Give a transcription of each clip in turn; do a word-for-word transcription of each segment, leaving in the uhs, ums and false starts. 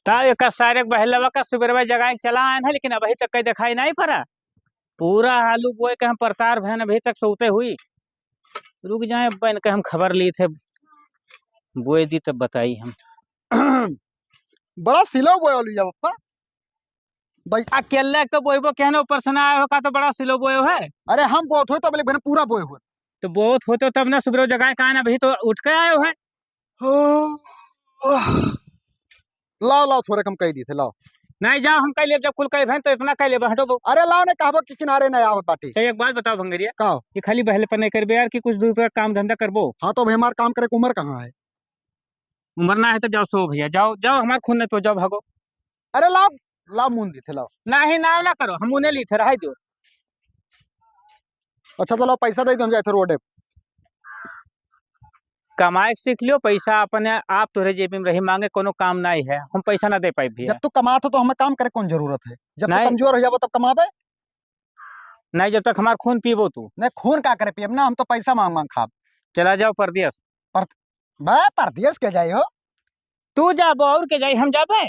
का एका सारे के बहेलवा का सुबेरवा जगाए के चला आयन है, लेकिन अबही तक कहीं देखाई नाहीं परा। पूरा आलू बोए के हम परतार भयन, अबही तक सोते हुई। रुक जाए, अब इनके हम खबर ली थे, बोए दी तब बताई हम। बड़ा सिलो बोए आलू या पप्पा। भाई अकेले तो बोइबो कहने ऊपर से ना आए हो का, तो बड़ा सिलो बोए हो है। अरे हम बोत होए तो बोले बहन पूरा बोए हो। तो बोत होते तब ना सुबेरवा जगाए का ना, अबही तो उठ के आए हो है। हो, लाओ, लाओ, थोड़े कम कह दी थे, लाओ। नहीं, जाओ, हम कह लेब, जब कुल कह भैन तो इतना कह लेब, हटो बो। अरे लाओ, ने कहबो कि किनारे नहीं आवत बाटी। तो एक बात बताओ भंगरिया। का? ये खाली बहले पर नहीं करबे यार, कि कुछ दो रुपया काम धंधा करबो। हाँ, तो भाई हमार काम करे के उम्र कहाँ है? उम्र ना है तो जाओ सो भैया, जाओ, जाओ, हमार खून नहीं तो जाओ, भागो। अरे लाओ, लाओ, मुन दी थे, लाओ। नहीं, ना, ना करो, हम उन्हें ली थे, रहाई दो। अच्छा, चलो, पैसा दे दो, हम जाए थे रोडे। कमाए के सीख लियो, पैसा अपने आप तोहरे जेबी में रही, मांगे कोनो काम नाहीं है, हम पैसा ना दे पाई भैया। जब तू कमात हो तो हमें काम करे कौन जरूरत है? जब तू नहीं। कमजोर हो जाबो तब कमाबे। नहीं, जब तक हमार खून पीबो तू। नहीं, खून का करे पियब ना, हम तो पैसा मांग मांग खाब। चला जाओ परदेस। पर-, बे, परदेस के जाई हो? तू जाबो और के जाई, हम जाबे?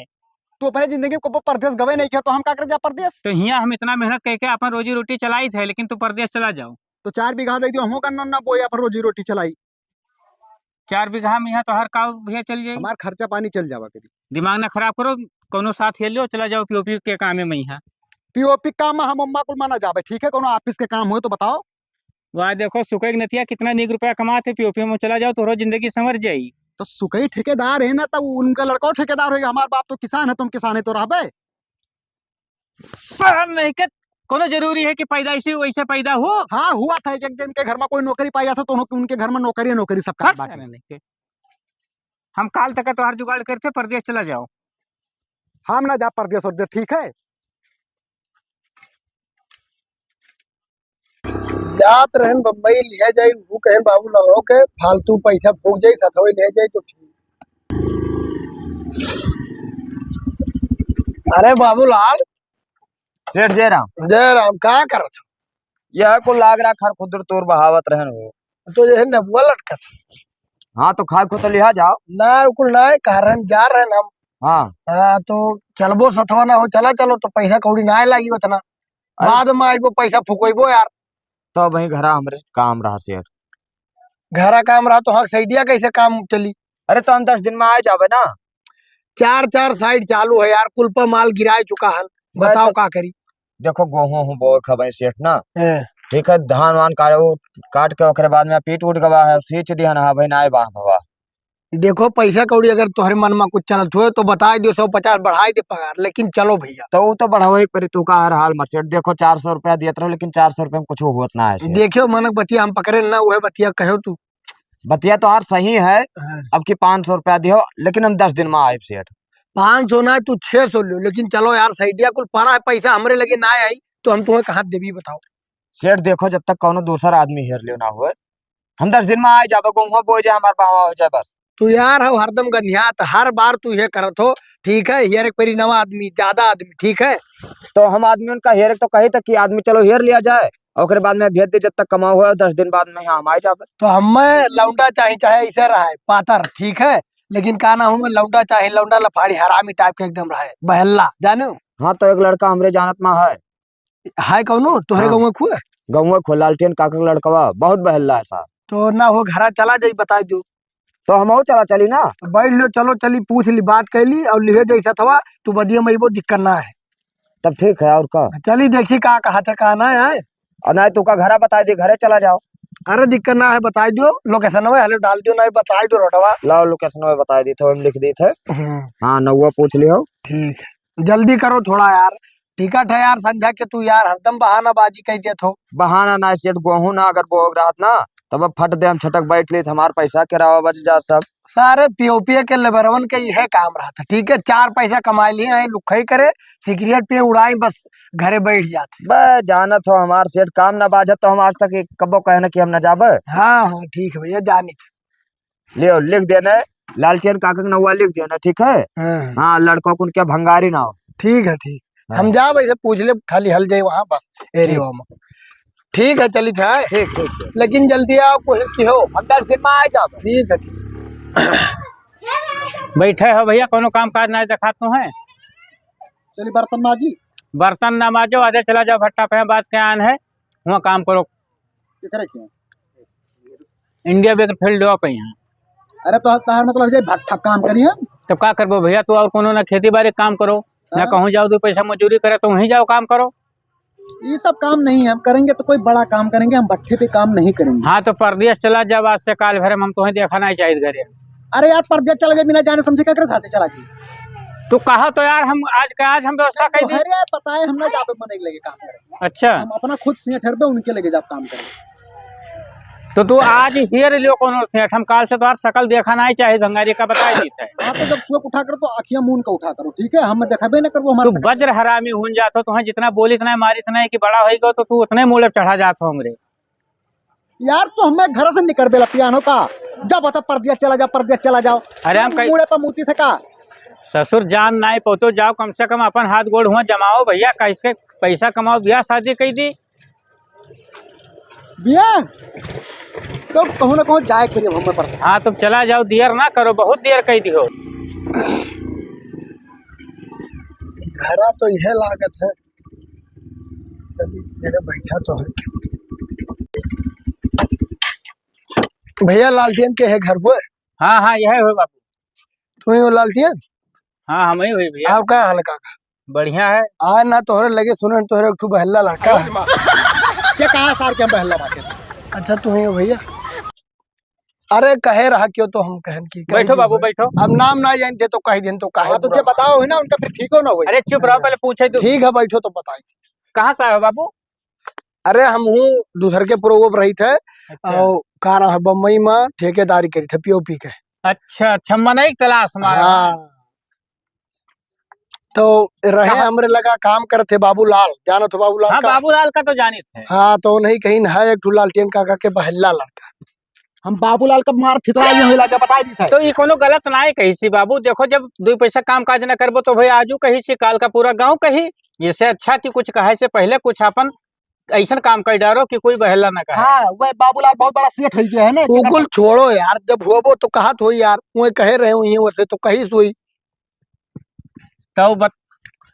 तू अपने जिंदगी को परदेस गवे नहीं किया, तो हम का करे जा परदेस? तो हियाँ हम इतना मेहनत करके अपन रोजी रोटी चलाई थे, लेकिन तू परदेस चला जाओ। तो चार बीघा दे दियो, हम का ना, ना बोए अपन रोजी रोटी चलाई। चार बीघा में यहाँ तो हर काव भैया चल जाई। हमार खर्चा पानी चल जावा करी। दिमाग ना खराब करो, कोनो साथ ये लो, चला जाओ पीओपी के कामे में यहाँ। पीओपी काम में हम अम्मा कुल माना जाबे, ठीक है? कोनो ऑफिस के काम हो तो बताओ। वाह, देखो सुकई के नतिया कितना नीक रुपया कमात है, पीओपी में चला जाओ, तोहरो जिंदगी संवर जाई। तो सुकई ठेकेदार है ना, तो उनका लड़का ठेकेदार होगा। हमार बाप तो किसान है, तुम किसान है तो रहबे। शहर नहीं के कोनो जरूरी है कि पैदाइशी वैसे पैदा हो। हाँ, हुआ था एक, एक जन के घर में कोई नौकरी पाया था, तो उन्हों-, उनके घर में नौकरी, नौकरी सब करत हर बाटे। शहर नहीं के। हम काल तक तोहार जुगाड़ करते, परदेस चला जाओ। हम ना जा परदेस उरदेस, ठीक है? जात रहन बम्बई लिहे जाई, ऊ कहन बाबू लगाओ के फालतू पैसा फूक जाई, सथवे लिहे जाई तो ठीक। अरे बाबूलाल। सेठ जयराम। जयराम, का करत हो? यह कुल लाग रहा खर खुदर तोर बहावत रहन हो। तो यह नबुआ लटकत। हाँ, तो खाए को तो लिहा जाओ। ना, कुल ना, कह रहन, जा रहन हम। हाँ। हाँ, तो चलबो सथवा ना हो, चला चलो, तो पैसा कौड़ी ना लागी उतना। अरे बाद में आइबो, पैसा फुकइबो यार। तो वही घरा हमरे काम रहा सेठ। घरा काम रहा तो हक साइडिया कैसे काम चली? अरे तो हम दस दिन में आ जाबे ना। चार चार साइड चालू है यार, कुल पर माल गिराए चुका है, मैं बताओ तो का करी? देखो, गोहूं हूँ बोए खबे सेठ ना। हैं। ठीक है, धान वान काट, काट के ओकरे बाद में पीट उठ गवा है, सींच दिहन है, भाई नाय बाह भवा। देखो, पैसा कौड़ी अगर तोहरे मन में कुछ चलत हुए तो बताइ दियो, सौ पचास बढ़ाइ दे पगार, लेकिन चलो भैया। तो वो तो बढ़ावे के पड़ी, तू का हर हाल मत सेठ। देखो, चार सौ रुपया दियत रहो, लेकिन चार सौ रुपया में कुछ होत ना है सेठ। देखियो, मनक बतिया हम पकड़े ना, उहे बतिया कहो तू। बतिया तो यार सही है, हाँ। अब की पाँच सौ रुपया दियो, लेकिन हम दस दिन में आइब सेठ। पाँच सौ ना, तू छह सौ लियो, लेकिन चलो यार, साइडिया कुल पड़ा है, पैसा हमरे लगे ना आई, तो हम तुम्हें कहाँ देबी, बताओ? सेठ, देखो, जब तक कौनो दूसर आदमी हेर लियो ना होए, हम दस दिन में आ जाबे, गोहुआ बोए जाए, हमार बहवा हो जाए, बस। तू यार हो हरदम गंधियात, हर बार तू ये करत हो, ठीक है, हेर एक पेरी नवा आदमी, ज्यादा आदमी, ठीक है? तो हम आदमी उनका हेर तो कही तक कि आदमी चलो हेर लिया जाए, और ओकरे बाद में भेज दे, जब तक कमाओ हो, दस दिन बाद में यहाँ हम आ जाबे। तो हमें लौंडा चाही, चाहे ऐसे रहे, पातर, ठीक है, लेकिन का नाम हमें लौंडा चाही, लौंडा लफाड़ी हरामी टाइप के एकदम रहे, बहल्ला, जानू? हाँ, तो एक लड़का हमरे जानत में है। है कौनो तोहरे हाँ। गौवा खुआ? गौवा खुआ, लालटेन काका के लड़कवा, बहुत बहल्ला है साहब। तो ना हो, घरा चला जाई, बताइ दो। तो हमहू चला चली ना। तो बैठ लो, चलो चली, पूछ ली, बात कैली और लिहे जैसा थवा, तू बदिया में अइबो, दिक्कत ना है। तब ठीक है, और का? चली देखी का कहा थे, का ना है। और ना तू का घरा बताइ दे, घरे चला जाओ। अरे दिक्कत ना है, बताइ दियो, location में हेले डाल दियो, ना बताइ दियो रोडवा। लाओ location में बताइ दी थे, हम लिख दी थे। हम्म। हाँ, नौवा पूछ लियो। ठीक है, जल्दी करो थोड़ा यार। टिकट है यार, संझा के तू यार हरदम बहानाबाजी कइ देत हो। बहाना ना सेठ, गोहूं ना अगर बोग रहत ना, तब अब फट दे हम छटक बैठ लेत, हमार पैसा किरावा बच जा सब। सारे पीओपीए के लेबरवन के इहे काम रहत है, ठीक है, चार पैसा कमाए लिए हैं, लुखई करे, सिगरेट पिए, उड़ाई, बस घरे बैठ जात है। बे जानत हो हमार सेठ, काम ना बाझत तो हम आज तक एक कब्बो कहने कि हम ना जाबे। हाँ, हाँ, ठीक है भैया, जानित। लियो, लिख देने, लालटेन काका के नौवा लिख देने, ठीक है? हाँ। हाँ, लड़कों को उनके भंगारी ना हो। ठीक है, ठीक। हाँ। हम जाब ऐसे पूछ ले, खाली हल जाए वहाँ बस, area में। ठीक है, चलित है। ठीक, ठीक, ठीक। लेकिन जल्दी आओ, कोशिश की हो। हम दस दिन में आ जाओ। ठीक है, ठीक। बैठे हो भैया, कोनो काम काज नाहीं देखात हो है? चली बर्तन माजी। बर्तन ना माजो, आधे चला जाओ भट्ठा पे, बात के आन है, वहाँ काम करो। केकरे के? इंडिया बेकर फील्ड पे यहाँ। अरे तो तहार मतलब जे भट्ठा काम करी हम? तब का करबो भैया, तू और कोनो ना खेती बाड़ी काम करो, ना हाँ। कहूँ जाओ, दो पैसा मजूरी करे तो वहीं जाओ काम करो। ये सब काम नहीं हम करेंगे, तो कोई बड़ा काम करेंगे, हम भट्ठे पे काम नहीं करेंगे। हाँ, तो परदेस चला जाब आज से काल भरे में, हम तोहें देखा नाहीं चाहित घरे। अरे यार, परदेस चला जाए बिना जाने समझे, केकरे साथे चला जाए? तू कहा तो यार, हम आज का आज हम व्यवस्था अरे कर दी। अरे पता है, हम ना जाबे मने के लगे काम करे। अच्छा। हम अपना खुद से ठहरबे, उनके लगे जाब काम करे। तो तू आज हेर लियो कोनो सेठ, हम काल से तोहार सकल देखा नाहीं चाहित, भंगारी का बताई देत है। हाँ, तो जब सुबह उठा करो तो अखियाँ मून का उठा करो, ठीक है? हम देखबे ना करबो, हमारे तू वज्र हरामी हुन जात हो, तोहें जितना बोलित नाहीं, मारित नाहीं कि बड़ा होई गो तो तू उतने मूड़े चढ़ा जात हो हमरे। यार, तू हमें घर से निकरबे ला पियानो का? जा बता, परदेस चला जाओ, परदेस चला जाओ। अरे, हम कई मूड़े पर मूती थे का? ससुर जान नाहीं पहुँचो, जाओ कम से कम अपन हाथ गोड़ हुआ जमाओ भैया, कैसे पैसा कमाओ, बियाह शादी कई दी। बियाह? तो कहूँ ना कहूँ जाए के लिए हमें पड़ता। हाँ, तुम चला जाओ, देर ना करो, बहुत देर कई दी हो। घरा तो यह लागत है। चलिए, मेरे बैठा तो है। भैया, लालटेन के है घर हुए? हाँ, हाँ, यह हुए बाबू। तू ही हो लालटेन? हाँ, हम ही हुई भैया। और का हाल काका? बढ़िया है। आज ना तोहरे लगे सुने, तोहरे एक ठो बहल्ला लड़का है। के कहा सार के हम बहल्ला बाटे? अच्छा, तू ही हो भैया। अरे, कहे रहा क्यों तो हम कहन की, कहे बैठो जो बाबू, है। बैठो। अब नाम ना जानते तो कह दिन तो कहे हाँ, तो बुरा। जे बताओ है ना, उनका फिर ठीक हो ना होई। अरे, चुप रहो, पहले पूछे तो। ठीक है, बैठो तो बताई। कहाँ से आए हो बाबू? अरे, हम हूँ दूसर के प्रोग्राम रही थे, अच्छा। और का नाम है, बम्बई में ठेकेदारी करी थे, पीओपी के। अच्छा, अच्छा, मनई तलाश मारा। हाँ। तो रहे कहाँ? हमरे लगा काम करत थे बाबूलाल, जानत हो बाबूलाल हाँ, का? बाबूलाल का तो जानित है। हाँ, तो उन्हीं कहीं है एक ठो लालटेन काका के बहल्ला लड़का। हम बाबूलाल का मार थितरा ये होई लागे, बताई दी था। तो ये कोनो गलत ना है कही सी बाबू, देखो जब दो पैसा काम काज ना करबो तो भाई आजू कही सी, काल का पूरा गांव कही। इससे अच्छा कि कुछ कहे से पहले कुछ अपन ऐसन काम कर डारो कि कोई बहल्ला ना कहे। हाँ, वह बाबूलाल बहुत बड़ा सेठ हो गया है ना, वो कुल छोड़ो यार, जब होबो तो कहत हो यार, वो कहे रहे हो ये वर्षे तो कही सोई। तो बत-,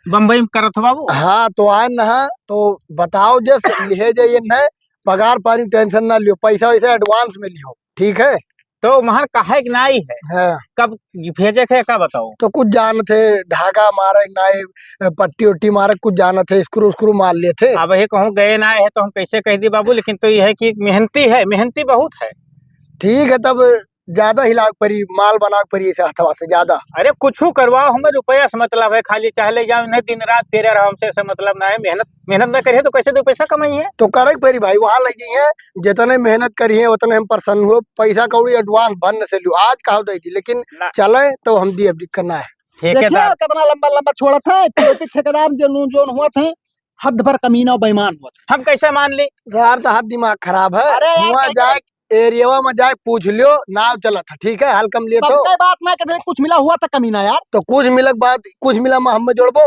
बम्बई में करत हो बाबू? हाँ, तो आए ना, तो बताओ जे से लिहे जाइए न, पगार पानी टेंशन ना लियो, पैसा वैसा एडवांस में लियो, ठीक है? तो महर काहे के नाई है? हाँ। कब भेजे के का बताओ? तो कुछ जानत है, धागा मारे के नाई, पट्टी उट्टी मारे कुछ जानत है, स्क्रू उस्क्रू मार लेत है। अब ये कहूँ गए ना है तो हम कैसे कह दी बाबू, लेकिन तो ये है कि मेहनती है, मेहनती बहुत है। ठीक है, तब ज्यादा हिलावे के परी, माल बनावे के परी ऐसे हथवा से ज्यादा। अरे कुछू करवाओ, हमें रुपया से मतलब है, खाली चाहे ले जाओ इन्हें, दिन रात फेरे रहो, हमसे ऐसे मतलब ना है। मेहनत, मेहनत ना करिए तो कैसे दो पैसा कमाई है? तो करे के परी भाई, वहाँ लगी है, जितने मेहनत करी है उतने हम प्रसन्न हो। पैसा कौड़ी एडवांस भर से लियो, आज कहो दे दी, लेकिन ना। चले तो हम दिए, अब दिक्कत ना है। ठेकेदार। देखिए कितना लंबा लंबा छोड़त है, पीओपी ठेकेदार जो नू जोन हुआ थे, हद भर कमीना और बेईमान हुआ थे। हम कैसे मान ली? यार तो हद दिमाग खराब है। अरे यार, हुआ क्या जाए एरियावा में जाए पूछ लियो, नाव चलत है, ठीक है, हल्का में लिए तो। सबके बात ना कहते, कुछ मिला हुआ था कमीना यार। तो कुछ मिलक बात, कुछ मिला में हमें जोड़बो।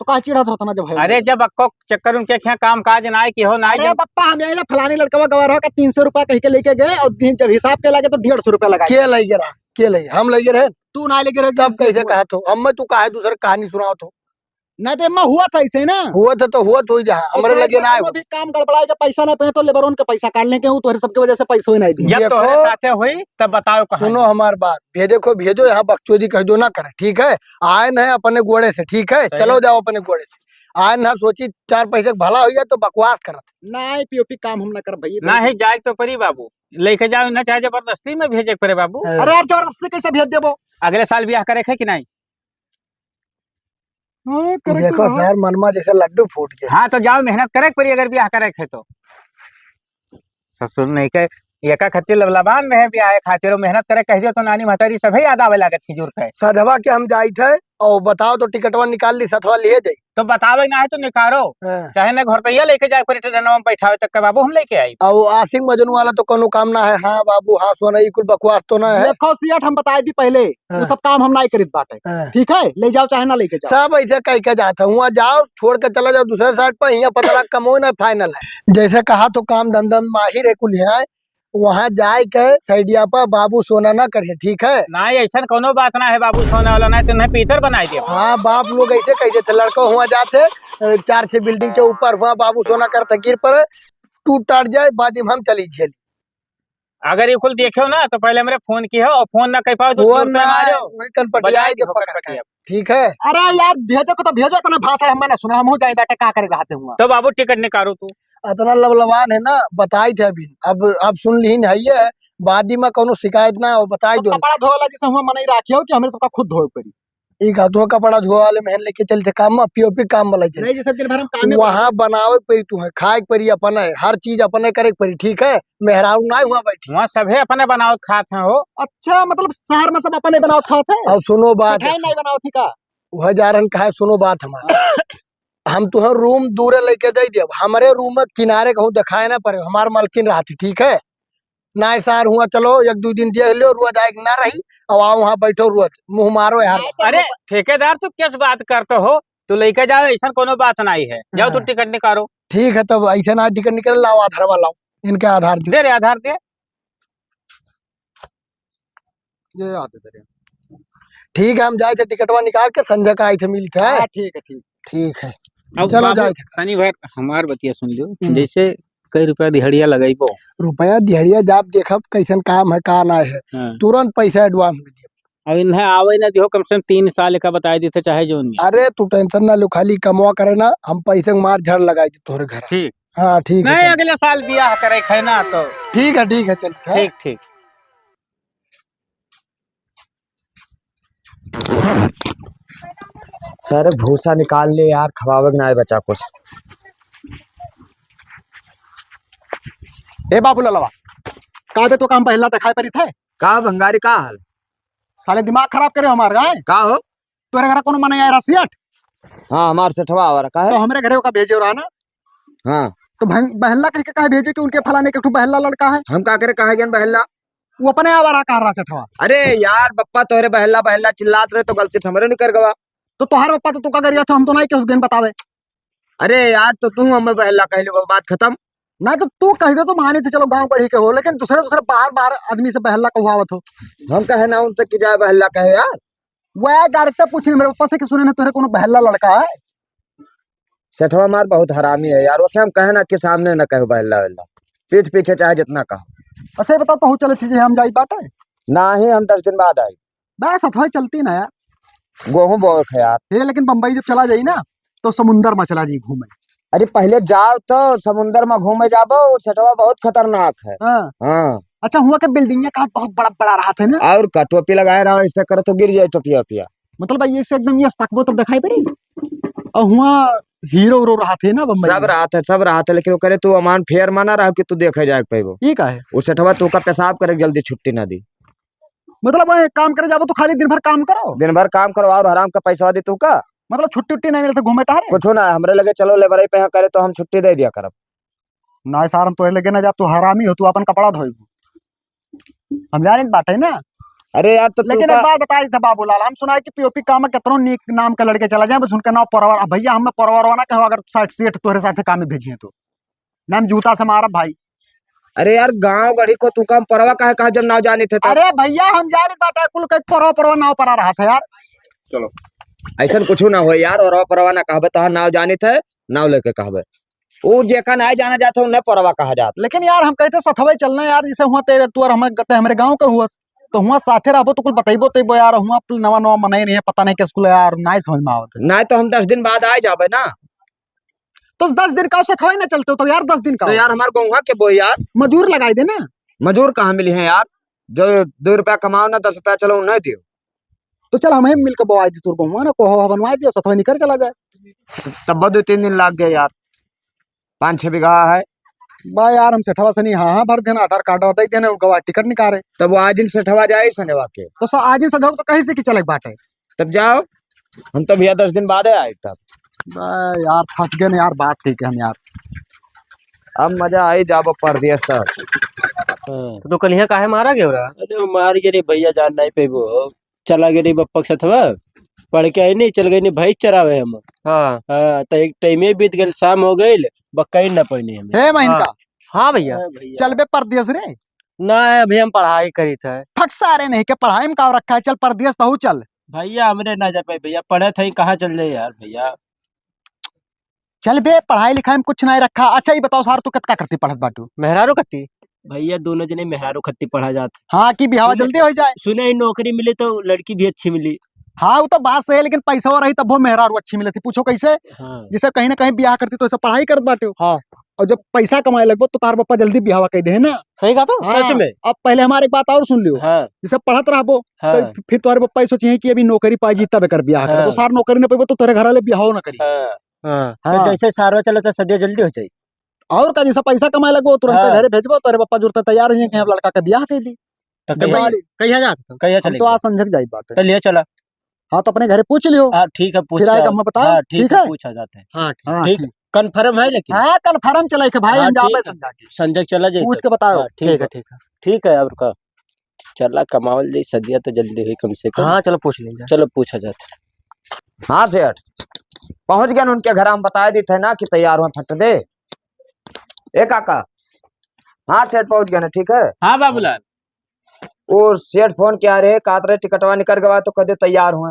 तो का चिढ़त होता ना जब है अरे वो? जब अक्को चक्कर उनके क्या काम काज ना है कि हो ना है अरे जब बप्पा, हम यही ना फलानी लड़कवा गवा रहा का तीन सौ रुपया कह के लेके गए और दिन जब हिसाब के लगे तो डेढ़ सौ रुपया लगा। के लगे रहा? के लगे? हम लगे रहे? तू ना लेके रहे, तब कैसे कहा तो? हम मैं तू काहे दूसरे कहानी सुनाओ तो? ना तो एम्मा हुआ था ऐसे ना। हुआ था तो हुआ तो ही जहाँ, हमरे ऐसे लगे ना आए। भी काम गड़बड़ाए के पैसा ना पे तो लेबरोन के पैसा काट लेके हूँ, तोहरे सबके वजह से पैसा ही नहीं दी। जब देखो, तोहरे साथे होई, तब बताओ कहाँ सुनो है। हमार बात, भेजे को भेजो, यहाँ बकचोदी कह दो ना करे, ठीक है? आए न है अपने गोड़े से, ठीक है? सही। चलो जाओ अपने गोड़े से। आए न है सोची चार पैसे का भला हो जाए तो बकवास करत। ना, पीओपी काम हम ना कर भैया। ना ही जाए तो परी बाबू, लेके जाओ ना, चाहे जबरदस्ती में भेजे के परे बाबू। हाँ। अरे यार, जबरदस्ती कैसे भेज देबो? अगले साल ब्याह करे के है कि नहीं? हाँ, करे के देखो रहा। सर, मनमा जैसे लड्डू फूट गया। हाँ, तो जाओ, मेहनत करे के पड़ी, अगर ब्याह करे के है तो। ससुर नहीं के, एका खातिर लबलबान रहे ब्याह खातिर, और मेहनत करे कह दियो तो नानी महतारी सभे याद आवे लागत खिजूर के। सधवा के हम जाई थे, और बताओ तो टिकटवा निकाल ली, सथवा लिए जाई। तो बतावे ना है तो निकालो, हाँ। चाहे ना घर तैया लेके जाए पड़ी, ट्रेनवा में बैठावे तक के बाबू हम लेके आई। और आशिक मजनू वाला तो कोनो काम ना है। हाँ बाबू, हाँ सोना, ई कुल बकवास तो ना है। देखो सेठ, हम बताए दी पहले, हाँ। वो सब काम हम नाई करित बाटे। हाँ। ठीक है, ले जाओ चाहे ना लेके जाओ। सब ऐसे कह के जात है, हुआ जाओ, छोड़ के चला जाओ दूसरे साइड पर, यहाँ पता लगा कमो ना फाइनल है। जैसे कहा तो काम धंधा में माहिर है कुल यहाँ, वहाँ जाए के सैडिया पर बाबू सोना ना करे, ठीक है? नहीं, ऐसन कोनो बात ना है, बाबू सोना वाला नहीं तो नहीं पीतर बनाए दे। हाँ, बाप लोग ऐसे कह देते, लड़का हुआ जाते, अ, चार छह बिल्डिंग के ऊपर हुआ, बाबू सोना करता गिर पड़े, टूट टाट जाए, बाद में हम चली झेली। अगर ये कुल देखे हो ना, तो पहले हमरे फोन की हो, और फोन ना कर पाओ तो वो दूर पे ना, मारो। वही कनपटिया बजा है के जो ठोकर पकड़ पटिया। के। ठीक है? अरे यार, भेजो को तो भेजो, इतना भाषण हम ना सुना, हम हो जाए बेटा, का करे रहते हुआ। तो बाबू, टिकट निकालो तू। इतना लबलबान है ना, बताई थे अभी। अब, अब सुन लीन है ये, बाद में कोनो शिकायत ना हो, बताई तो दो। कपड़ा धोए वाला जैसे हुआ मनई राखियो कि हमरे सबका खुद धोए पड़ी। ई का तो कपड़ा धोए वाले में लेके चलते काम में, पीओपी काम वाला चलते। नहीं, जैसे दिन भर हम काम में वहाँ बनावे के पड़ी, तू है, खाए के पड़ी अपने, हर चीज अपने करे के पड़ी, ठीक है? मेहरारू ना हुआ बैठी। वहाँ सभे अपने बनावत खात हैं हो। अच्छा, मतलब शहर में सब अपने बनावत खात हैं? अब सुनो बात। मिठाई नहीं बनावत थी का? वह जा रहन कहा, सुनो बात हमार। हाँ। हम तुहे रूम दूरे लेके दे देब, हमरे रूम में किनारे कहूँ देखाए ना पड़े, हमार मालकिन रहती, ठीक है? ना सार हुआ, चलो एक दो दिन देख लो, रोज आए के ना रही, अब आओ वहाँ बैठो रोज, मुँह मारो यार। अरे ठेकेदार, तू किस बात करते हो? तू लेके जाओ, ऐसा कोनो बात नहीं है। जाओ, तू हाँ। टिकट निकालो। ठीक है, तब ऐसे ना टिकट निकल, लाओ आधार वाला, इनके आधार दे। दे रे, आधार दे। ये आते तेरे। ठीक है, हम जाए थे टिकटवा निकाल के, संझा का आए थे, मिलते हैं। हाँ, ठीक है, ठीक। ठीक है। अब चलो, बाबू, जाए थे। तनी भर हमार बतिया सुन लो। हम्म। जैसे कई रुपया दिहड़िया लगाइबो? रुपया दिहड़िया जाप देखब, कैसन काम है, का ना है। हाँ। तुरंत पैसा एडवांस में दियो। अब इन्हें आवे ना दिहो, कम से कम तीन साल का बताए देते, चाहे जोन में। अरे, तू टेंशन ना लो, खाली कमवा करे ना, हम पैसे के मार झड़ लगाई दे तोहरे घर। ठीक। हाँ, ठीक है, नहीं, चल। अगले साल बियाह करे है ना, तो ठीक है, ठीक है, चल, हाँ। ठीक, ठीक। सारे भूसा निकाल ले यार, खवावे के ना है बचा कुछ। ए बाबू ललवा, का बे तो काम पहला दिखाई पड़ी थे? का भंगारी, का हाल? साले दिमाग खराब करे हमार, हैं? का हो? तोरे घर कोनो मनई आए रहा सेठ? हाँ, हमार सेठवा आवा रहा, का है? तो हमरे घरे ओका भेजे रहा ना? हाँ। तो भं-, बहल्ला कह के काहे भेजे कि उनके फलाने के एक ठो बहल्ला लड़का है? हम का करे, कहा गन बहल्ला? वो अपने आवा रहा, कहा रहा सेठवा। अरे यार, बप्पा तोहरे बहल्ला, बहल्ला चिल्लात रहे तो गलती से हमरे निकर गवा। तो तोहार बप्पा तो तुका गरिया था, हम तो नहीं के उस दिन बतावे। अरे यार, तो तू हमें बहल्ला कह लो, बात खत्म। ना तो तू कह दे तो माने थे, चलो गाँव बढ़ी के हो, लेकिन दूसरे, दूसरे बाहर, बाहर आदमी से बहल्ला कहवावत हो। हम कहे ना उनसे कि जाए बहल्ला कहे यार। वह direct पूछे मेरे पापा से कि सुने ना तोहरे कोनो बहल्ला लड़का है? सेठवा मार बहुत हरामी है यार, उसे हम कहे ना कि सामने ना कहे बहल्ला वहल्ला, पीठ पीछे चाहे जितना कहो। अच्छा, ये बताओ, तो चले थे जे हम जाई बाटे? नाही, हम दस दिन बाद आई। बस, हथवा चलती ना यार। गोहूँ बोए के यार। हे, लेकिन बम्बई जब चला जाई ना, तो समुंदर में चला जाई घूमे। अरे, पहले जाओ तो समुंदर में घूमे जाबो, वो सेठवा बहुत खतरनाक है। हाँ। हाँ। अच्छा, हुआ के बिल्डिंग का बहुत बड़ा बड़ा रहा था ना? और का टोपी लगाए रहा, ऐसे करो तो गिर जाए टोपिया ओपिया। मतलब, भाई, ऐसे एकदम ये तकबो तो दिखाई पड़ी। और हुआ हीरो उरो रहा थे ना बम्बई सब में? रहा था, सब रहा था, लेकिन वो करे तू अमान फेयर माना रहा कि तू देखे जाए के पैबो। ये का है? वो सेठवा तू का पेशाब करे जल्दी छुट्टी ना दी। मतलब, वह काम करे जाबो तो खाली दिन भर काम करो? दिन भर काम करो और हराम का पैसा दी तू का? मतलब, छुट्टी उट्टी नहीं मिलता घूमे टहरे? कुछ ना, हमरे लगे चलो, लेबरई पे यहाँ करे तो हम छुट्टी दे दिया करब। ना सार, हम तोहरे लगे ना जाब, तू हरामी हो, तू अपन कपड़ा धोइबू। हम जाने बाटे ना। अरे यार, तो तू लेकिन एक का बात बताई था बाबूलाल, हम सुना है कि पीओपी काम में कितनो नीक नाम के लड़के चला जाए, बस उनका नाम परवर, भैया, हमें परवरवा ना कहो, अगर साठ सेठ तोहरे साथे काम में भेजिए तो। नाम जूता से मारब भाई। अरे यार, गांव गढ़ी को तू काम परवा काहे कहा जब नाव जाने थे तब? अरे भैया, हम जा रहे बाटा कुल के परवा परवा नाव परा रहा था यार। चलो। ऐसन कुछ ना हो यार, और परवा ना कहबे, तोहार नाव जाने थे, नाव लेके कहबे। ऊ जेका नाय जाना जात हो, उन्हें परवा कहा जात। लेकिन यार, हम कहते सथवे चलना यार, जैसे हुआ तेरे, तू और हम, ते हमरे गांव के हुआ, तो हुआ साथे रहबो तो कुल बतैबो तैबो यार, हुआ नवा नवा मनई नहीं है, पता नहीं किस कुल यार, नाय समझ में आवत है। नाय तो हम दस दिन बाद आ जाबे ना। तो दस दिन का सथवे ना चलते हो, तो यार दस दिन का तो हो। यार हमार गौवा के बोई यार। मजूर लगाई दे ना। मजूर कहाँ मिली है यार, जो दो रुपया कमाओ ना, दस रुपया चलो नहीं दियो। तो चल, हम ही मिलके बोआई दी तोर गहुआ ना, कोहो बनवाई दियो, सथवा निकर चला जाए। तब दो तीन दिन लाग जाए यार, पाँच छह बीघा है। बा यार, हम सेठवा से नहीं, हाँ, हाँ, भर देना, आधार कार्ड दे देना, उनका वहाँ टिकट निकाले। तब वो आज दिन सेठवा जाए सनेवा के। तो स-, आज दिन संझा को तो कहीं से कि चले के बाटे। तब जाओ, हम तो भैया दस दिन बाद आए तब। बा यार, फंस गए ना यार, बात ठीक है हम यार। अब मजा आई जाबो परदेस तब। हाँ। तो, तो कल यहाँ काहे मारा गयो रहा? अरे, वो मार गए रे भैया, जान नहीं पेबो। चला गए रे बप्पा के सथवा, पढ़ के आई नहीं, चल गए नहीं भैंस चरावे हम। हाँ। हाँ, तो एक टाइम ये बीत गए, शाम हो गई, बक्का ही ना पड़ने हमें। हे महीन हाँ। का? हाँ भैया। हाँ भैया। चलबे परदेस रे। ना, अभी हम पढ़ाई करित है। फट सारे नहीं के पढ़ाई में का रखा है, चल परदेस बहू चल। भैया, हमरे ना जा पाई भैया, पढ़त है, कहाँ चल जाए यार भैया। चल बे, पढ़ाई लिखाई में कुछ नहीं रखा। अच्छा, ई बताओ सार, तू कितना करती पढ़त बाटू? मेहरारू कत्ती? भैया, दोनों जने मेहरारू खत्ती पढ़ा जात। हाँ, कि बिहावा सुने, जल्दी हो जाए। सुने ही नौकरी मिली तो लड़की भी अच्छी मिली। हाँ, वो तो बात सही है, लेकिन पैसा रही तब वो मेहरारू अच्छी मिलती। पूछो कैसे? हाँ। जैसे कहीं ना कहीं बियाह करती तो ऐसा पढ़ाई करत बाटे। हाँ। और जब पैसा कमाए लगबो तो तार पप्पा जल्दी बियाहवा कह दे है ना। सही कहा तो? हाँ, सच में। अब पहले हमारे एक बात और सुन लियो। हाँ। जैसे पढ़त रहबो हाँ। तो फिर तोहरे पप्पा ये सोचिए कि अभी नौकरी पाई जी तब एकर बियाह करबो। हाँ। सार नौकरी न पेबो तो तोहरे घर वाले बियाहो न करी। हाँ। हाँ। तो हाँ। जैसे सारवा चला तो सदिया जल्दी हो जाई। और का, जैसा पैसा कमाए लगबो, तुरंत हाँ। घरे भेजबो, तोरे पप्पा जुरते तैयार होइहें कि हम लड़का के बियाह कह दी। तो कहिया, कहिया जात हो? कहिया हम चले तो आज संझक जाइत बाटे। तो ले चला। हाँ, तो अपने घरे पूछ लियो। हाँ, ठीक है, पूछ फिर आए के। हम बताओ, हाँ, ठीक ठीक है, है? पूछा जाता है। हाँ, ठीक। हाँ, ठीक, ठीक। Confirm है लेकिन? हाँ, confirm चले के भाई, हाँ, हम जाबे ठीक है। संझा के। संझक चला जाए पूछ तो। के बताओ। हाँ, ठीक ठीक है। है, ठीक है। ठीक है, और का? चला कमावल जाई, सदिया तो जल्दी हुई कम से कम। हाँ, चलो पूछ लीजिए। चलो पूछा जाता है। हाँ सेठ, पहुँच गए उनके घर, हम बताए दी थे ना कि तैयार हुए फट दे। ए काका, हाँ सेठ पहुँच गए ना, ठीक है। हाँ बाबूलाल। वो सेठ फोन किया रे, कहत रहे टिकटवा निकल गवा तो कह दे तैयार हुए।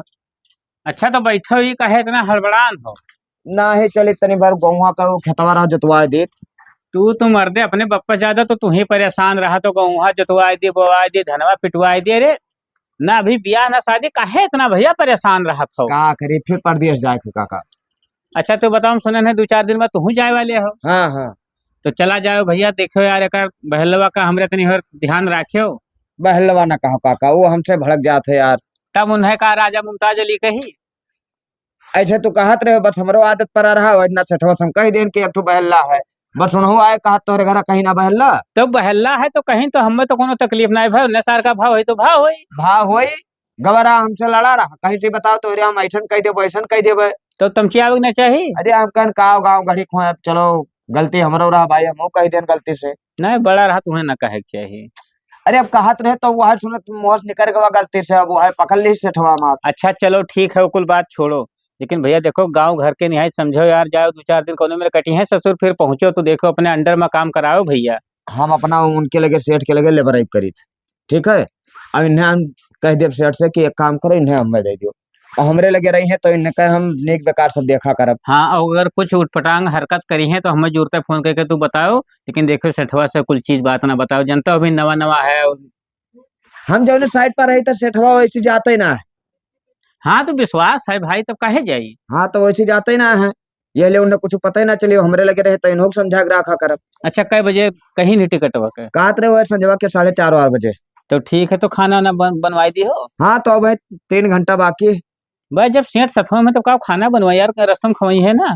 अच्छा तो बैठो ही, काहे इतना हड़बड़ान हो? नाही चली तनी भर गौवा का वो खेतवा रहा जोतवाए देत। तू तो मर्दे अपने बप्पा ज्यादा तो तू ही परेशान रहा, तो गौवा जोतवाए दे, बोवाए दे, धनवा पिटवाए दे रे। ना अभी बियाह ना शादी, काहे इतना भैया परेशान रहत हो? का करी, फिर परदेस जाए के काका। अच्छा, तो बताओ, हम सुने हैं दो चार दिन में तुहू जाए वाले हो। हाँ, हाँ। तो चला जाओ भैया, देखो यार, एकर बहलवा का हमरे तनी और ध्यान राखियो। बहलवा ना कहो काका, वो हमसे भड़क जात है यार। तब उन्हें का राजा मुमताज अली कही? ऐसे तू कहत रहे, बस हमरो आदत परा रहा, वजना सेठवा से हम कह देन कि एक ठो बहल्ला है। बस उन्हों आए कहत तोहरे घरा कहीं ना बहल्ला। तो बहल्ला है तो कहीं तो हमें तो कोनो तकलीफ ना है भाई, उन्हें सार का भाव है तो भाव होई। भाव होई, गवरा हमसे लड़ा रहा, कहीं से बताओ तोहरे हम ऐसन कह देबो, ऐसन कह देबे। तो तमचियावे के ना चाही। अरे हम कहन का गाँव घड़ी खोए, अब चलो गलती हमरो रहा भाई, हमहू कह देन गलती से। नहीं, बड़ा रहा, तुम्हें ना कहे के चाही। अरे अब कहत रहे तो वह सुनत मुँह से निकल गवा गलती से, अब वह पकड़ ली सेठवा मार। अच्छा चलो ठीक है, वो कुल बात छोड़ो, लेकिन भैया देखो गाँव घर के निहाई समझो यार, जाओ दो चार दिन कोनो में कटी है ससुर, फिर पहुँचो तो देखो अपने under में काम कराओ भैया। हम अपना उनके लगे सेठ के लगे लेबर करीत, ठीक है। अब इन्हें हम कह देब सेठ से कि एक काम करो, इन्हें हमें दे दियो, और हमरे लगे रही है तो इन्हें कहे हम नेक बेकार सब देखा करब। हाँ, और अगर कुछ उटपटांग हरकत करी है तो हमें जुरते फोन करके तू बताओ, लेकिन देखो सेठवा से कुल चीज बात ना बताओ, जनता अभी नवा नवा है। हम जौने site पर रही तो सेठवा वैसे जाते ही ना है। हाँ तो विश्वास है भाई, तब काहे जाई? हाँ तो वैसे जाते ही ना है, ये ले उन्हें कुछ पता ही ना चलियो, हमरे लगे रहे तो इन्हों को समझा के रखा करब। अच्छा, कै बजे कहीं नहीं टिकटवा के? कहत रहे हुए संजवा के साढ़े चार बार बजे। तो ठीक है, तो खाना ना बन-, बनवाई दी हो? हाँ, तो अब है तीन घंटा बाकी। भाई, जब सेठ सथवा में तो का खाना बनवाई यार, रस्तम खवाई है ना?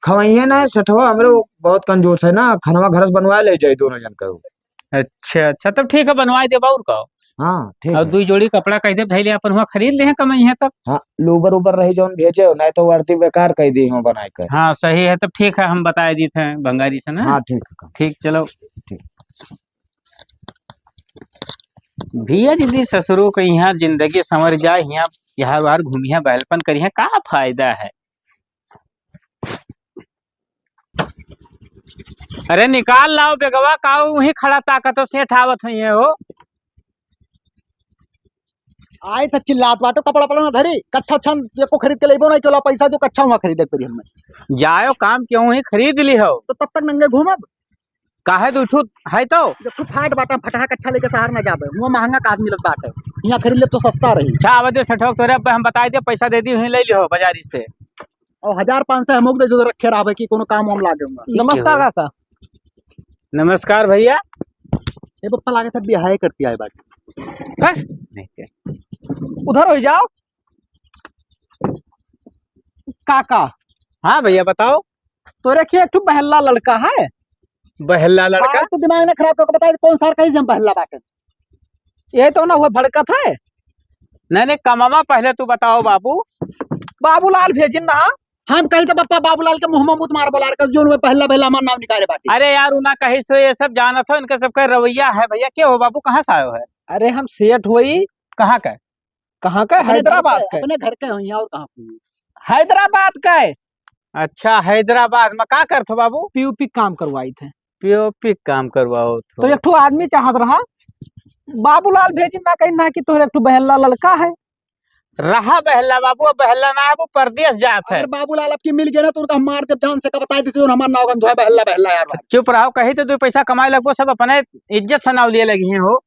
खवाई है ना, सेठवा हमरे वो बहुत कंजूस है ना, खानवा घर से बनवा ले जाए दोनों जन का। अच्छा, अच्छा, तब ठीक है, बनवाई देबा और का। हाँ, ठीक और है। दुई जोड़ी कपड़ा कह दे, धैले अपन हुआ खरीद ले हैं, कमाई है तब। हाँ, लूबर उबर रही जौन भेजे हो, नहीं तो वर्दी बेकार कह दी हो बनाए के। हाँ, सही है, तब ठीक है, हम बताए दी थे भंगारी से ना। हाँ, ठीक है। ठीक, चलो। ठीक। भैया, यदि ससुरो के यहाँ जिंदगी संवर जाए, यहाँ, यहाँ बाहर घूमिया, बहलपन करिया, का फायदा है? अरे निकाल लाओ बेगवा, का वहीं खड़ा ताकत हो, सेठ आवत हुई है हो। आए त चिल्लात बाटो, कपड़ा पड़ा ना धरी, कच्छा छन एको खरीद के लेबो ना, केवला पैसा जो कच्छा हुआ खरीदे के पड़ी हमें। जायो काम क्यों ही खरीद ली हो। तो तब तक नंगे घूमब? काहे दू ठू है तो? जो खूब फाट बाटा, फटहा कच्छा लेके शहर ना जाबे, हुआ महंगा का आदमी मिलत बाटे, यहाँ खरीद ले तो सस्ता रही। अच्छा, आवे दे सेठवा, तोरे अब हम बताई दे, पैसा दे दी, वहीं ले लिहो बाजारी से। और हजार पाँच सौ हमको दे जो रखे रहबे कि कोनो काम हम ला दूंगा। नमस्कार काका। नमस्कार भैया। ए पप्पा, लागत है बिहाय करती आए बात। बस। उधर हो जाओ। काका। हाँ भैया, बताओ। तोरे खिया एक ठो बहल्ला लड़का है। बहल्ला लड़का? सार तो दिमाग ना खराब करके बताए, कौन सार कहीं से हम बहल्ला बाटे? ये तो ना हुआ भड़कत है। नहीं, नहीं, कमावा पहले तू बताओ बाबू। बाबूलाल भेजिन ना। हम कही तो पप्पा बाबूलाल के मुँह में मुत मार बोला रहे, जो उनमें पहला पहला हमार नाम निकाले बाटे। अरे यार, उना कही सो ये सब जानत हो, इनके सबका रवैया है भैया। के हो बाबू, कहाँ से आयो है? अरे हम सेठ होई। कहाँ का? कहाँ का? अपने हैदराबाद घर के, का? अपने घर के हो यहाँ, और कहाँ के? हैदराबाद का है। अच्छा, हैदराबाद में का करत हो बाबू? पीओपी काम करवाई थे। पीओपी काम करवाओ तो तो। एक ठो आदमी चाहत रहा, बाबूलाल भेजी ना कहीं ना कि तोहरे एक ठो बहल्ला लड़का है। रहा बहल्ला बाबू, अब बहल्ला ना है, वो परदेस जात है। अगर बाबूलाल आपकी मिल गया ना तो उनका हम मार के जान से का बताई देते, हमार नाव गंजवाए बहल्ला बहल्ला यार। चुप रहो, कहीं तो दो पैसा कमाए लगबो, सब अपने इज्जत से नाव लिए लगी हो।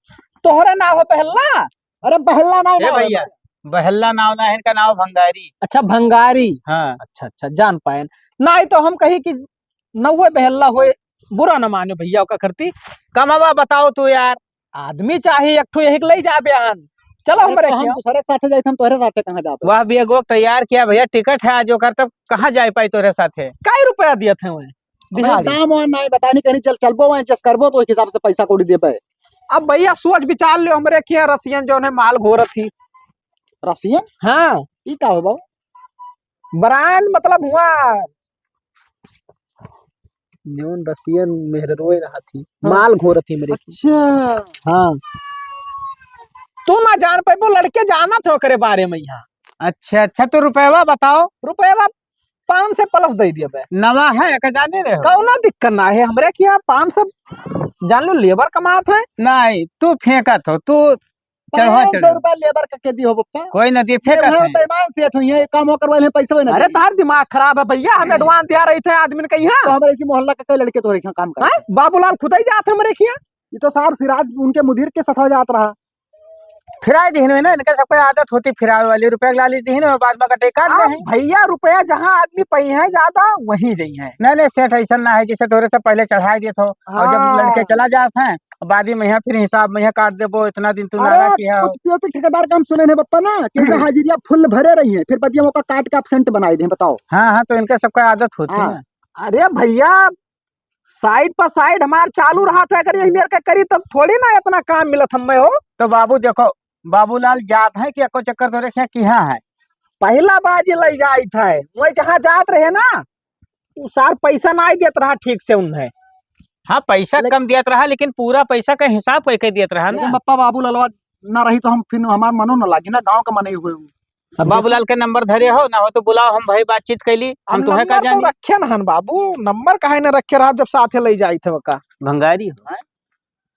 तोहरे नाव हो बहल्ला? अरे बहल्ला नहीं, ए नाव है भैया, बहल्ला। बहल्ला नाव ना है, इनका नाव भंगारी। अच्छा भंगारी। हाँ। अच्छा अच्छा, जान पाए। नहीं तो हम कही कि नौवे बहल्ला होए, बुरा न मानो भैया, ओका करती। कमावा बताओ तू यार। आदमी चाही एक ठो, यही के ले जाबे आन। चलो अरे हमरे तो हम क्यों? दूसरे के साथे जाइत, हम तोहरे साथे कहाँ जाबे? वह भी एगो तैयार किया भैया, टिकट है आज ओकर, तब कहाँ जाए पाई तोहरे साथे? काई रुपया दियत है वह? अबे दिहाड़ी। दाम वाम नहीं बतानी, कहीं चल, चलबो वहीं, जस करबो तो एक हिसाब से पैसा कौड़ी देबे। अब भैया सोच विचार लियो, हमरे किया रसियन जौन है माल घोरत ही। रसियन? हाँ। ई का हो बाबू? ब्रांड मतलब हुआ न्यून रसियन मेहररोए रहा थी, हाँ। माल घोरत ही मेरे की। अच्छा। हाँ। तू ना जान पाइबो, लड़के जानत हो ओकरे बारे में यहाँ। अच्छा, अच्छा, तो रुपयवा बताओ। रुपयवा पाँच सौ प्लस दे दिया बे। नवा है, का जाने रहे हो? कौनो दिक्कत ना है, हमरे किया पाँच सौ जान लो लेबर कमात है। नहीं, तू फेंकत हो, तू चढ़वा पाँच सौ चढ़वा। रुपया लेबर का के दी हो बप्पा? कोई ना दिए, ये फेंकत वहाँ है। बेईमान सेठ हुई है, ये काम वो करवा ले, पैसे ना अरे दे। तार दिमाग खराब है भैया, हम एडवांस दिया रही थे आदमी ने कहीं। तो हमारे इसी मोहल्ला का कई लड़के तोरे यहाँ काम करते हैं? बाबूलाल खुद ही जात हमरे किया। ये तो साहब सिराज उनके मुदीर के साथ जात रहा। फिराए दिहिन है ना, इनके सबके आदत होती फिरावे वाली, रुपया ला ली दिहिन और बाद में कटे काट हाँ, दे हैं। भैया रुपया जहाँ आदमी पई है ज्यादा वहीं जई है। नहीं, नहीं सेठ, ऐसा ना है, जैसे तोरे से पहले चढ़ाई देत हो और जब हाँ। लड़के चला जात हैं, बाद में यहाँ फिर हिसाब में यहाँ काट देबो, इतना दिन तू अरे, नागा किया हो। कुछ पीओपी ठेकेदार का हम सुने नहीं बप्पा ना, कि इनका हाजिरिया फुल भरे रही है, फिर बदिया ओका काट के एब्सेंट बनाई दे, बताओ। हाँ, हाँ, तो इनके सबका आदत होती हाँ। है। अरे भैया, साइड पर साइड हमार चालू रहा था, अगर यही मेर के करी तब थोड़ी ना इतना काम मिलत हमें हो। तो बाबू देखो, बाबूलाल जात है कि एको चक्कर तोरे क्या किहा है? पहला बाजी ले जाइत है, वही जहाँ जात रहे ना, उ सार पैसा ना देत रहा ठीक से उन्हें। हाँ, पैसा लेकिन कम दियत रहा, लेकिन पूरा पैसा का हिसाब कई कई दियत रहा लेकिन ना। बप्पा बाबू ललवा ना रही तो हम फिर हमार मनो न लागी ना, गाँव का मने हुए। अब बाबूलाल के नंबर धरे हो ना हो तो बुलाओ, हम भाई बातचीत कैली, हम हम तुहे का नंबर तो जानी। रखे न हन बाबू, नंबर काहे न रखे रहा जब साथे ले जाइत है ओका। भंगारी हो। हैं?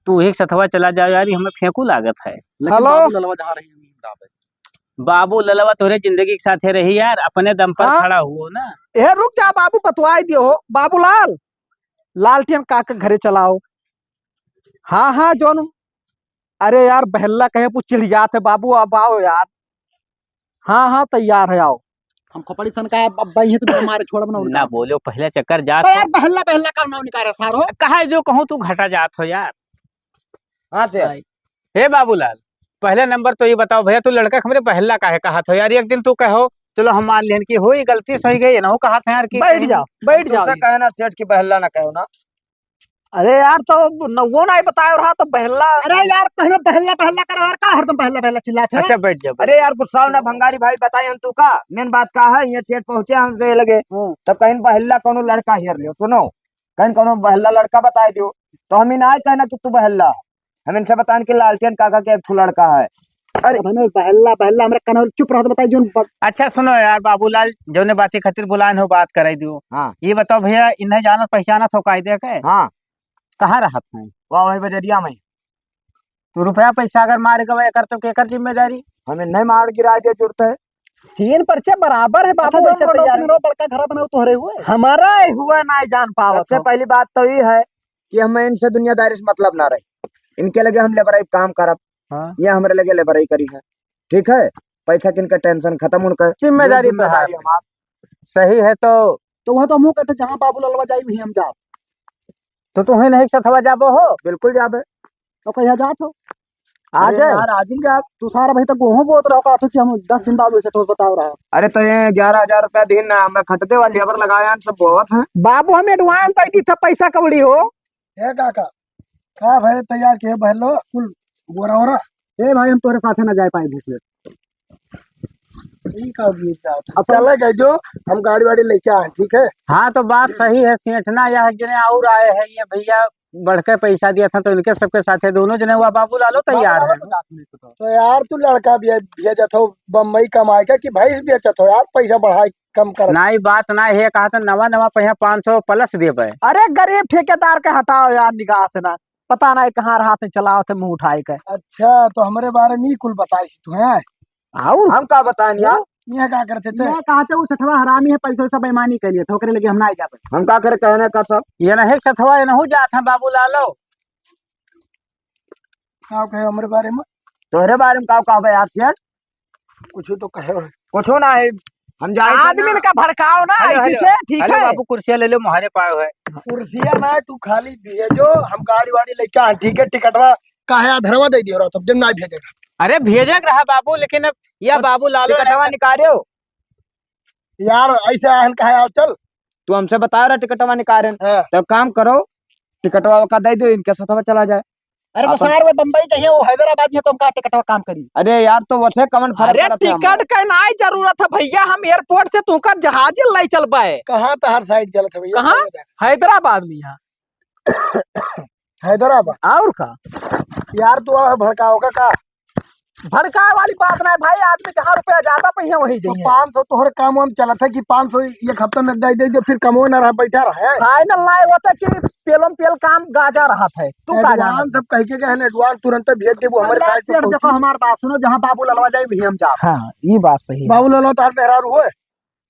तू एक सथवा चला जाओ यार, ये हमें फेंकू लागत है। लेकिन हेलो। बाबू ललवा जहाँ रही, वहीं डाल दे। बाबू ललवा तोहरे जिंदगी के साथे रही यार, अपने दम पर हाँ? खड़ा हुओ ना। ए, रुक जा बाबू, बतवाई दियो हो। बाबूलाल, लालटेन काका घरे चलाओ। हाँ, हाँ, जौन, अरे यार, बहल्ला कहे, वो चिढ़ जात है बाबू, अब आओ यार। हाँ, हाँ, तैयार है, आओ। हम खोपड़ी सन का अब, अब भाई, ये तो बिना मारे छोड़ब ना ना उनका। बोलो, पहले चक्कर जा तो तो। यार, बहल्ला, बहल्ला का नाम निकाले सार हो। कहा जो कहूँ, तू घटा जात हो यार। हाँ से। भाई। हे बाबूलाल, पहले नंबर तो ये बताओ भैया, तू लड़का के हमरे बहल्ला काहे कहा थो यार? एक दिन तू कहो, चलो हम मान लेन कि होई गलती से होई गई, ना हो कहा था यार कि बैठ कहीं जाओ, बैठ जाओ तुमसे जी। कहे ना सेठ की बहल्ला ना कहो ना। अरे यार, तो नौवो ना बताए रहा तो बहल्ला। अरे यार, कहीं बहल्ला, बहल्ला कर यार, का हरदम बहल्ला, बहल्ला चिल्लात है? अच्छा, बैठ जाओ। अरे यार, गुस्साओ ना भंगारी भाई, बताए हम तू का, मेन बात का है, ये सेठ पहुँचे हमसे लगे, हाँ। तब कहीं बहल्ला कौनो लड़का हेर लियो, सुनो, कहीं कौनो बहल्ला लड़का बताए दियो, तो हम ही ना कहना कि तू बहल्ला, हम इनसे बताएं कि लालटेन काका के एक ठो लड़का है। अरे। अब हमें बहल्ला, बहल्ला, हमरा कनवा चुप रहो तो बताई जोन ब- अच्छा सुनो यार बाबूलाल, जौने बाती खातिर बुलाएन हो, बात कराई दियो। हाँ। ये बताओ भैया, इन्हें जानत पहचानत हो कायदे के? हाँ। कहाँ रहत हैं? वाह, वही बजरिया में। तो रुपया पैसा अगर मार गवा एकर तो केकर जिम्मेदारी? हमें नहीं मार गिरा दे जुड़ते। तीन पर्चे बराबर है बाबू, अच्छा, वैसे तुम तैयार लोग है। बड़का घर बनाओ तोहरे हुए। हमारा हुआ ना जान पावत सबसे हो। पहली बात तो ये है कि हमें इनसे दुनियादारी से मतलब ना रहे, इनके लगे हम लेबराई काम करब, हाँ। ये हमरे लगे लेबराई करी है, ठीक है, पैसा किनका टेंशन खत्म उनका, जिम्मेदारी ये तो है। जिम्मेदारी हमार। सही है तो। तो वह तो हमहू कहते जहाँ बाबू ललवा जाई वहीं हम जाब। तो तुम्हें नहीं सथवा जाबो हो? बिल्कुल जाबे। तो कहिया जात हो? आज अरे है? यार, आज ही जाब। तू सारा भाई तो गोहूं बोत रहो, कहत हो कि हम दस दिन बाद वैसे ठोस बताओ रहा। अरे तो ये ग्यारह हजार रुपया दिन ना, मैं खटदे वाली लेबर लगाया, सब बोवत हैं। बाबू, हम एडवांस दे दी था, पैसा कौड़ी हो। ए काका, का भाई तैयार किए बहलो, कुल बोरा ओरा? ए भाई, हम तोरे साथे ना जाए पाए घुस ले। ठीक है, गिर जाओ। अब चले गए जो, हम गाड़ी वाड़ी लेके आए, ठीक है? हाँ, तो बात सही है, सेठना यह जने और आए हैं, ये भैया बढ़ के पैसा दिया था, तो इनके सबके साथे दोनों जने हुआ बाबू लालो तैयार बाबू है। लालो तो जात नहीं तो। तो यार, तू लड़का भी भेजत हो बम्बई कमाए के कि भैंस बेचत हो यार, पैसा बढ़ाए कम कर। नाहीं, बात नाहीं है, कहा तो नवा नवा पहिया पाँच सौ plus देबे। अरे गरीब ठेकेदार के हटाओ यार निगाह से ना, पता नाहीं कहाँ रहत है, चलावत है मुँह उठाए के। अच्छा, तो हमरे बारे में ही कुल बताई तू, हैं? और हम का बताएन यार? वो ये का करते थे? ये कहते वो सठवा हरामी है, पैसा वैसा बेईमानी के लिए, तो ओकरे लगे हम ना जाबे। हम का करे कहने का सब? ये नहीं सठवा, ये नहीं जात है बाबू लालो। का कहे हमरे बारे में? तोहरे बारे में का कहबे यार सेठ? कुछ तो कहे हो। कुछ ना है, हम जाए आदमी का भड़काओ ना, हेलो, ऐसे हेलो। से, ठीक हेलो है? बाबू, कुर्सिया ले लो, मोहरे पाए है। कुर्सिया ना, तू खाली भेजो, हम गाड़ी वाड़ी लेके आ, ठीक है? टिकटवा काहे आधरवा दे दियो रहो, तब दिन ना भेजेगा। अरे भेजे के रहा बाबू, लेकिन अब या तो बाबू लालो टिकटवा निकालो। यार, ऐसे आहन कहे आओ, चल। तू हमसे बता रहा टिकटवा निकारेन। हाँ। तो काम करो, टिकटवा का दे दो, इनके साथ चला जाए। अरे तो अपन सार वो बम्बई चाहिए, वो हैदराबाद में तो हम का टिकटवा काम करी। अरे यार, तो वैसे कमन फर्क अरे पड़त है टिकट हमारे? के नाई जरूरत है भैया, हम airport से तुमका जहाज ले चलबे। कहाँ तहार side चलत है भैया? कहाँ? कहाँ जाए? हैदराबाद में यहाँ। हैदराबाद। और का? यार, तू आ भड़काओ का, का? भड़काए वाली बात ना है भाई, आदमी जहाँ रुपया ज्यादा पहिया वहीं तो जाइए। पाँच सौ तोहर काम वाम चलत है कि पाँच सौ एक हफ्ता में दे, दे दे, फिर कमो ना रहा, बैठा रहा है। Final ना होता कि पेलम पेल काम गाजा रहत है, तू का जाना? Advance सब कह के गए हैं, advance तुरंत भेज देबो हमरे अल्लाह side से से। देखो, हमार बात सुनो, जहाँ बाबू ललवा जाए, वहीं हम जाब। हाँ, ये बात सही है। बाबू ललवा तोहर मेहरारू होए?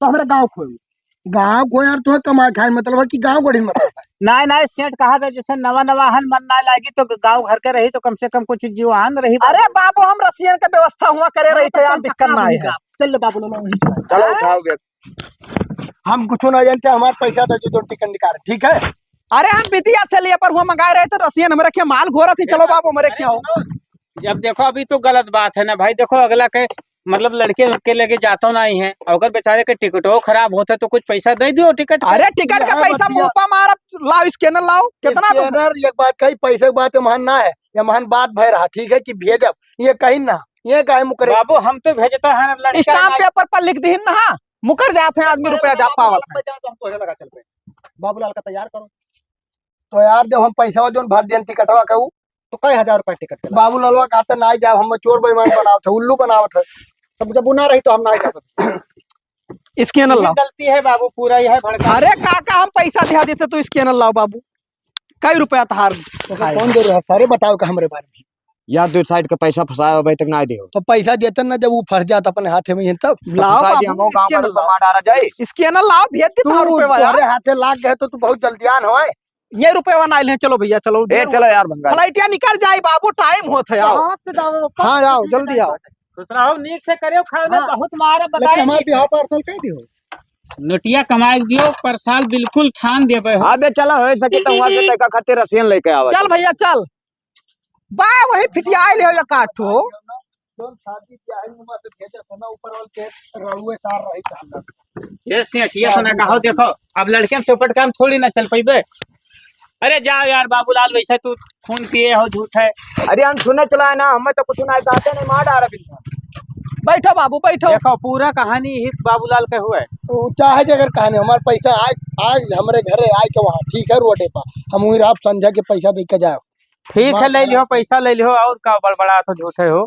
तो हमरे गाँव खोए। गाँव खोए यार, तोहे कमाए खाए मतलब है कि गाँव गढ़ी मतलब है? नाहीं, नाहीं, सेठ कहा था, जैसे नवा नवा हन मन ना लागी, तो गाँव घर के रही, तो कम से कम कुछ जीवान रही। अरे बाबू, हम रसियन के व्यवस्था हुआ करे रही थे यार, दिक्कत ना है। चल ले बाबू, लो, लो, वहीं चल। चलो, उठाओ bag। हम कुछ ना जानते, हमार पैसा दे दो, टिकट निकाल, ठीक है? अरे हम बिटिया से लिए पर हुआ मंगाए रहे थे, रसियन हमरे के माल घोरा थी। चलो बाबू, हमरे के आओ। जब देखो, अभी तो गलत बात है ना भाई, देखो अगला के मतलब लड़के उड़के लेके जातो नाहीं है, अगर बेचारे के टिकटो खराब होता तो कुछ पैसा दे दियो टिकट के। अरे टिकट का यहाँ पैसा बतिया। मुँह पर मारब, लाओ scanner लाओ, कितना तुम scanner, एक बात कही, पैसे के बात ये महान ना है, ये महान बात भय रहा, ठीक है कि भेजब, ये कहीं ना, ये काहे मुकरे? बाबू, हम तो भेजता है ना, लड़का stamp ना paper पर लिख दीन ना, हाँ, मुकर जात है आदमी, रुपया जा पावत है। तो हम तोहे लगा चल पे, बाबूलाल का तैयार करो। तो यार, जब हम पैसा जोन भर देन टिकटवा का ऊ, तो कई हजार रुपया टिकट के लाग? बाबू ललवा कहते ना जाब, हम चोर बेईमान बनावत है, उल्लू बनावत है। तब जब ऊ ना रही तो हम ना जाब। Scanner लाओ। गलती है बाबू, पूरा यह भड़का। अरे काका, हम पैसा दिहा देते तो scanner लाओ बाबू। कई रुपया तहार तो खाए? कौन जरूरत है? सारे बताओ का हमरे बारे में। यार, दो side का पैसा फंसाया, अभी तक ना दे हो। तो पैसा देते ना, जब ऊ फंस जात अपने हाथे में ही तब। लाओ फंसा दे, बाबू, हम गाँव scanner में तो लाओ। मार डाला जाए। Scanner लाओ, भेज दे तू तहार रुपया। तोहरे हाथे लाग गए तो तू बहुत जल्दियान होए। ये रुपया ना आइल है, चलो भैया, चलो, ए, चलो यार, भंगार। Flight या निकल जाए बाबू, time होत है, आओ। कहाँ से जावे बाबा? हाँ, आओ, जल्दी आओ। ससुरा हो, नीक से करेओ, खाए में हाँ। बहुत मार है, लेकिन बताए हमारे नीक से। बिहाव parcel कह दियो। नोटिया कमाए दियो, पर साल बिल्कुल थान देबे हो। हाँ बे, चला, हो सके तो वहाँ से तैका खातिर रसियन लेके आवा। चल भैया, चल। बा, वही फिटियाए ले हो या काट हो। जौन शादी ब्याह में मत भेजे, तो ना ऊपर वाले के रड़ुए चार रही था। ये सेठ, ये सुना कहो, देखो, अब लड़के में चौपट काम थोड़ी ना चल पइबे। अरे जाओ यार बाबूलाल, वैसे तू खून पिए हो, झूठ है। अरे हम सुने चला है ना, हमें तो कुछ ना कहते नहीं, मार डारा बिल्कुल। बैठो बाबू, बैठो। देखो, पूरा कहानी ही बाबूलाल के हुए। तो चाहे जे अगर कहानी, हमार पैसा आज, आज हमरे घरे आए के वहाँ, ठीक है, रोडे पर हम वहीं रात संझा के पैसा दे के जाओ। ठीक है, ले लियो, पैसा ले लियो, और का बड़बड़ा तो झूठे हो।